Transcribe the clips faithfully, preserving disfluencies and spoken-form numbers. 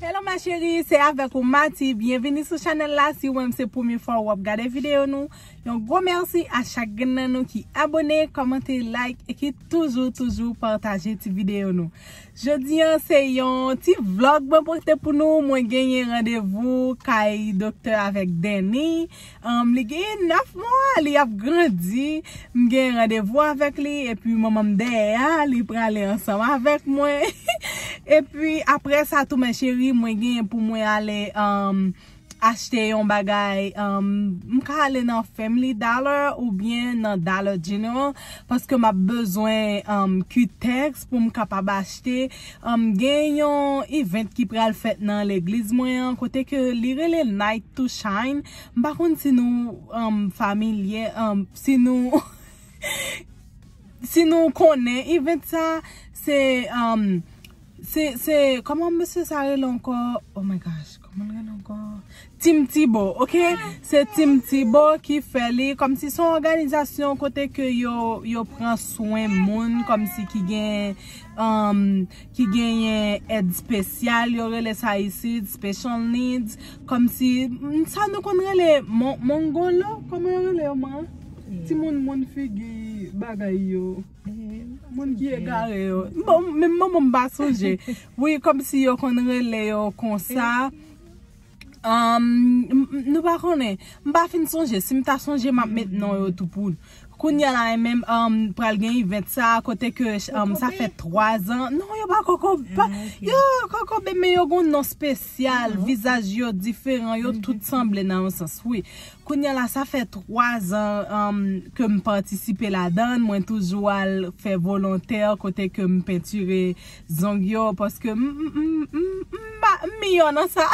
Hello ma chérie, se avèk ou Mati. Byenvini sou chanèl la. Si ou menm se premye fwa w ap gade videyo nou, yon gwo mèsi a chak grenn nan nou ki abone, kòmante, like e ki toujou, toujou pataje ti videyo nou. Jodi a se yon ti vlog mwen pote pou nou. Mwen genyen randevou kay doktè avèk Danny. Um, li genyen nèf mwa, li ap grandi. M gen randevou avèk li, epi manman m dèyè a, li prale ansanm avèk mwen. Epi apre sa tou, mes chéries, mwen genyen pou mwen ale, um, achte yon bagay, um, m ka ale nan Family Dollar oubyen nan Dollar General, paske m ap bezwen, um, Cutex pou m kapab achte. Um, gen yon event ki pral fèt nan legliz mwen an, kote ke li rele Night to Shine. M pa konn si nou, um, familye, um, si nou, si nou konnen event sa, se, um, se, se, kòman mesye sa rele ankò? Oh my gosh, kòman l rele ankò? Tim Tibo, ok? Se Tim Tibo ki fè li, kòmsi se yon òganizasyon kote ke yo, yo pran swen moun, kòmsi ki gen, um, ki genyen èd espesyal, yo rele sa isit, special needs, kòmsi, mm, sa nou konn rele mon-, mongolo, kòman yo rele yo, man? Timoun, moun figi bagay yo. Moun ki egare yo. Bon, menm manman m pa sonje. Wi, kòmsi yo konn rele yo konsa. Um, m, m, nou pa konnen. M pa fin sonje. Si m ta sonje, m ap met non yo tou pou nou. Kounye a la, menm, um, pral gen event sa, kote ke, um, sa fè twa zan. Non, yo pa koko, pa, yo kokobe, men yo gon non espesyal. Vizaj yo diferan, yo tout sanble nan yon sans, wi. Kounye a la, sa fè twa zan, um, ke m patisipe ladan l. Mwen toujou al fè volontè kote ke m pentire zong yo, paske m, m, m, m, m, m, m miyò nan sa.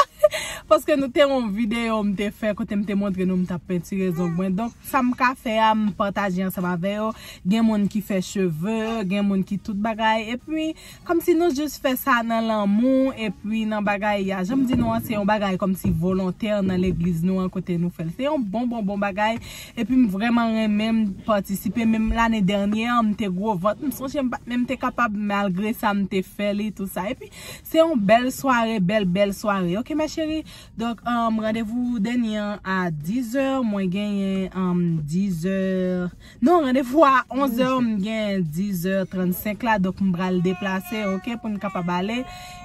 Paske nou te yon videyo m te fè kote m te montre nou m t ap pentire zong mwen. Donk, sa m ka fè a, m pataje ansanm avè yo. Gen moun ki fè cheve, gen moun ki tout bagay. Epi, kòmsi nou jis fè sa nan lanmou, epi nan bagay a. Jan m di nou an, se yon bagay kòmsi volontè nan legliz nou an kote nou fè l. Se yon bon, bon, bon bagay. Epi m vrèman renmen, m patisipe. Menm lane dènyè an, m te gwo vant. M sonje m pa t menm te kapab, malgre sa, m te fè li, tou sa. Epi, se yon bèl sware, bèl, bèl sware. Ok, ma chérie? Donk, um, randevou Danny an a dizè, mwen genyen, um, dizè. Non, randevou a onzè, m gen dizè trannsenk la, donk m pral deplase, ok, pou n kapab ale.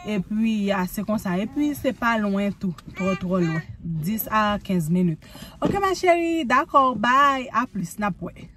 Epi, a, se konsa. Epi, se pa lwen tou, twò, twò lwen. Dis a kenz minit. Ok, ma chérie, dakò, bye, a plis, n ap wè.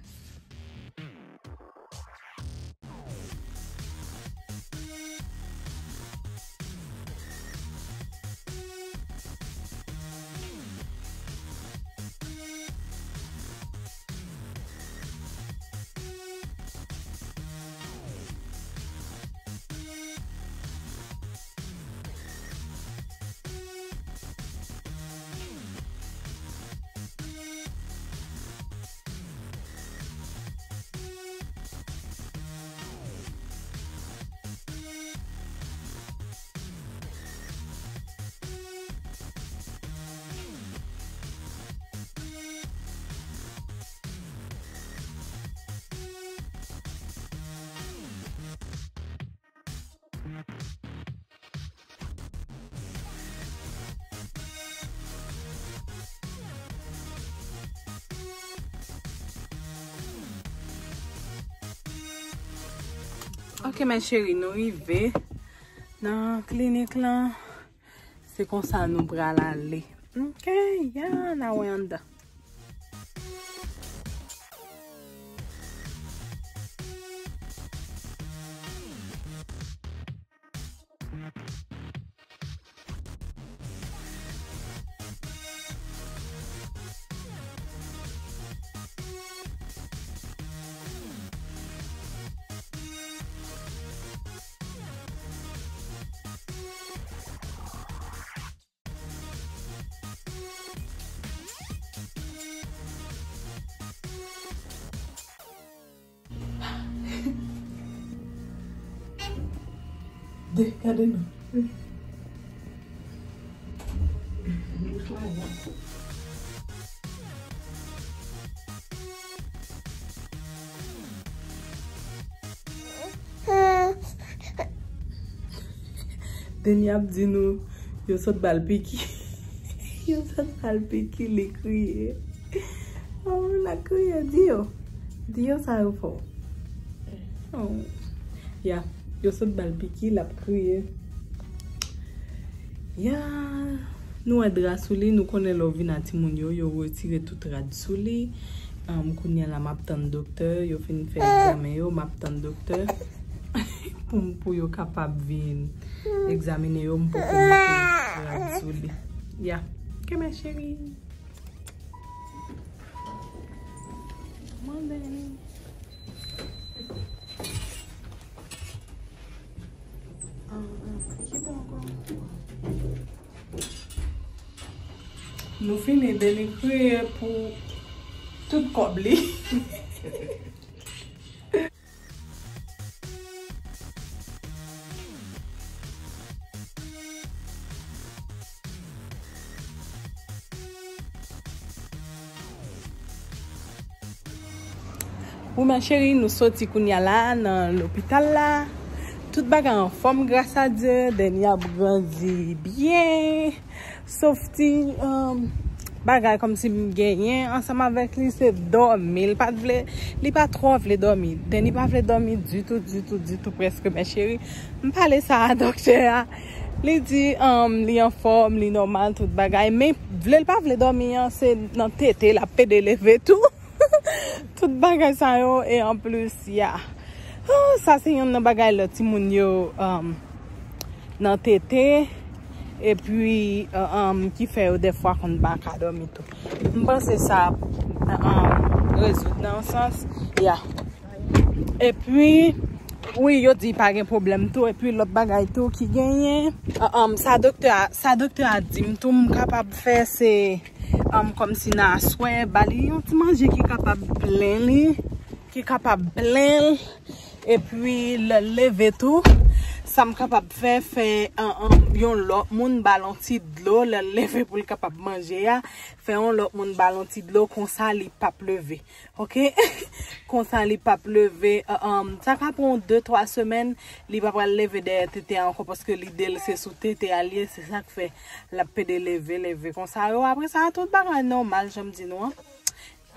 Ok, mes chéries, nou rive nan klinik lan. Se konsa nou pral ale. Ok, ya, n a wè anndan. De, gade nou. Deni ap di nou Yo sot ba l piki. Yo sot ba l piki, li kriye. Oh, l ap kriye, di yo. Di yo sa yo fè w. Oh. Ya, yo sot ba l piki, l ap kriye. Ya, nou wè dra sou li, nou konnen lè w vin a timoun yo, yo retire tout rad sou li. Um, kounye a la, m ap tann doktè, yo fin fè egzamen yo, m ap tann doktè pou m, pou yo kapab vin egzamine yo, m poko mete rad sou li. Ya, kenbe cheri. Mande. Ah, ki bò ankò? Nou fini, Deni kriye pou tout kòb li. Wi, ma chérie, nou soti kounye a la nan lopital la. Tout bagay anfòm, gras a Dye. Deni ap grandi byen. Sof ti, um, bagay kòmsi m genyen ansanm avèk li, se dòmi. Li pa t vle, li pa twò vle dòmi. Deni pa vle dòmi ditou, ditou, ditou, prèske, ma chérie. M pale sa a doktè a. Li di, um, li anfòm, li nòmal, tout bagay. Men vle l pa vle dòmi an, se nan tete l ap pede leve tou. Tout bagay sa yo, e anplis, ya. Oh, sa se youn nan bagay lè timoun yo, um, nan tete, epi, uh, um, ki fè yo dèfwa konn pa ka dòmi tou. M panse sa ap, um, rezoud nan yon sans, ya. Epi, wi, yo di pa gen pwoblèm tou. Epi lòt bagay tou ki genyen, um, sa doktè a, sa doktè a di m tou m kapab fè se, um, kòmsi nan aswè, ba li yon ti manje ki kapab plen li, ki kapab plen l. Epi lè l leve tou, sa m kapab fè, fè, um, um, yon lòt moun ba l yon ti dlo, lè l leve pou l kapab manje a, fè yon lòt moun ba l yon ti dlo, konsa li p ap leve. Ok? Konsa li p ap leve. Uh, um, sa ka pran de, twa semèn, li pa pral leve dèyè tete a ankò, paske lide l se sou tete a l ye, se sa k fè l ap pede leve, leve konsa yo. Apre sa, tout bagay nòmal, jan m di nou an.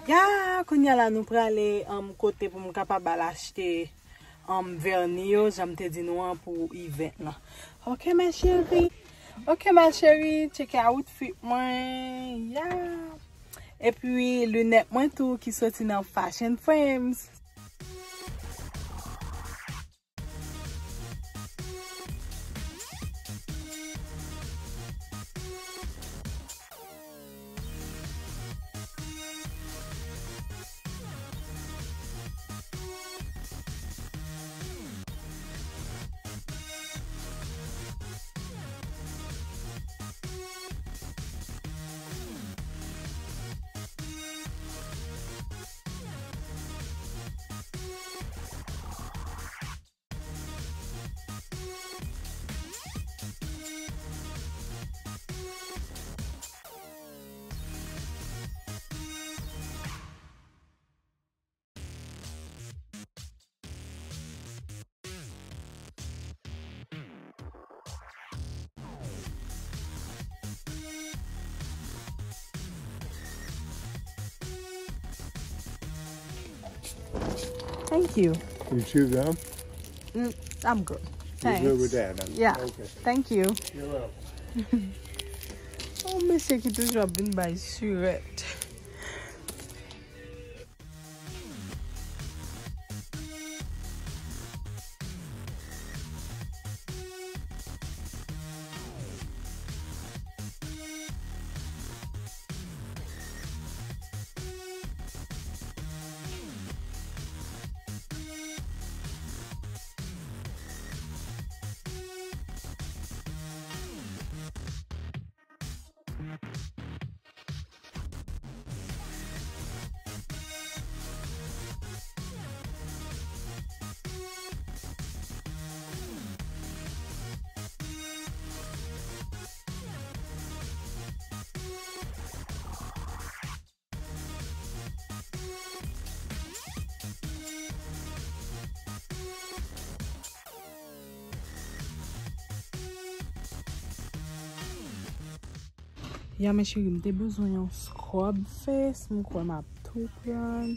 Ya, kounye a la, nou prale, um, kote pou m kapab al achte, um, vèni yo, jan m te di nou an, pou event lan. Ok, ma chérie. Ok, ma chérie, tcheke outfit mwen. Ya. Epi linèt mwen tou ki soti nan Fashion Frames. Thank you. You chew gum? Mm, I'm good. Thanks. You're good with that, huh? Yeah. Okay. Thank you. You're welcome. Oh, mesye ki toujou ap vin bay sirèt. Ya, mes chéris, m te bezwen yon scrub face, m kwè m ap tou pran.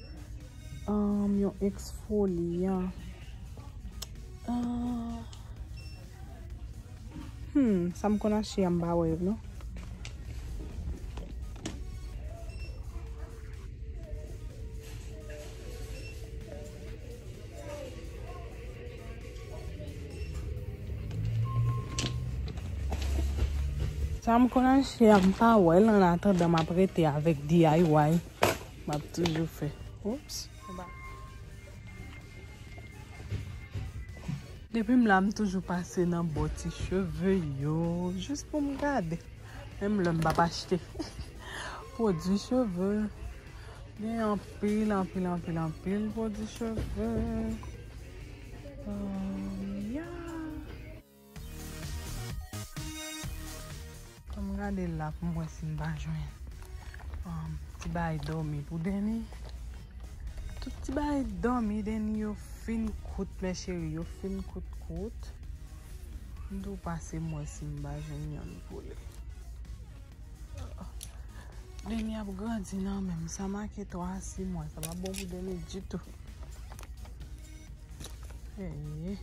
Um, yon exfoliant. Ah. Hmm, sa m konn achte a, m pa wè yo, non. Sa m konn achte a, m pa wè l, an atandan m ap rete avèk D I Y. M ap toujou fè. Oops. Depi m la, m toujou pase nan bò ti cheve yo, jis pou m gade. Menm lè m p ap achte pwodui cheve. Gen anpil, anpil, anpil, anpil pwodui cheve. Um, yeah. Fò m gade la pou m wè si m pa jwenn, um, ti bagay dòmi pou Deni. Tout ti bagay dòmi Deni yo fin kout, mes chéris, yo fin kout kout. M tou pase m wè si m pa jwenn yonn pou li. Deni ap grandi nan men m. Sa make twa a sis mwa. Sa pa bon pou Deni ditou. Hey.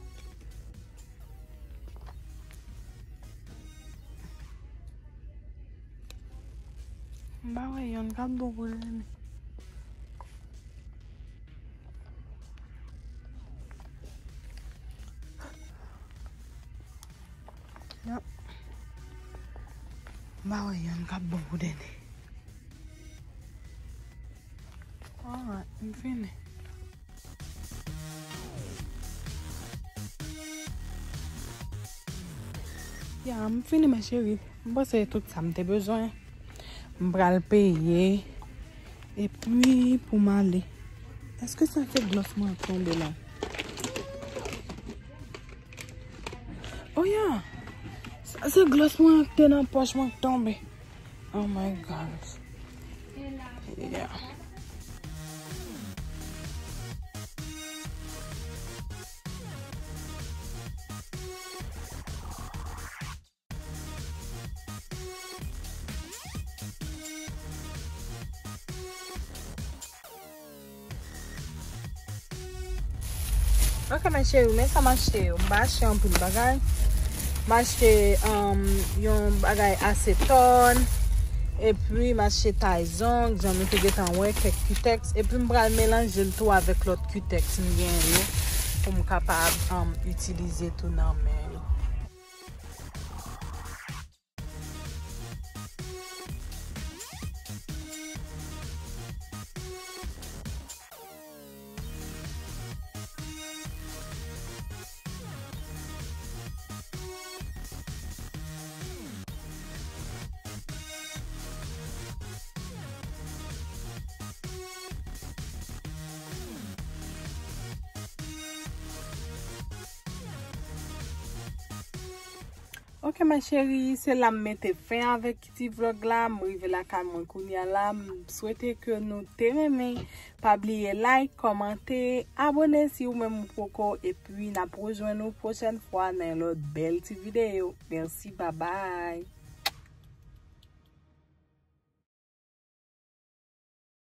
M pa wè yonn k ap bon pou Deni. Yep. M pa wè yonn k ap bon pou Deni. Alright, m fini. Ya, m fini, mes chéris. M panse tout sa m te bezwen. M pral peye. Epi, pou m ale. Èske sa se glòs mwen k tonbe la? Oh, ya! Sa se glòs mwen k te nan pòch mwen k tonbe. Oh my gosh. Yeah. Ok, mes chéris, men sa m achte yo. M pa achte anpil bagay. M achte, um, yon bagay asetòn. Epi, m achte tay zong, jan nou te gentan wè, kèk Cutex. Epi, m pral melanje l tou avèk lòt Cutex m genyen yo. Pou m kapab, um, itilize tou nan men yo. Ok, mes chéris, se la m mete fen avèk ti vlog la. M rive lakay mwen kounye a la. M swete ke nou te renmen. Pa bliye like, kòmante, abone si ou menm ou poko. Epi n ap rejwenn nou pwochèn fwa nan yon lòt bèl ti videyo. Mèsi, babay.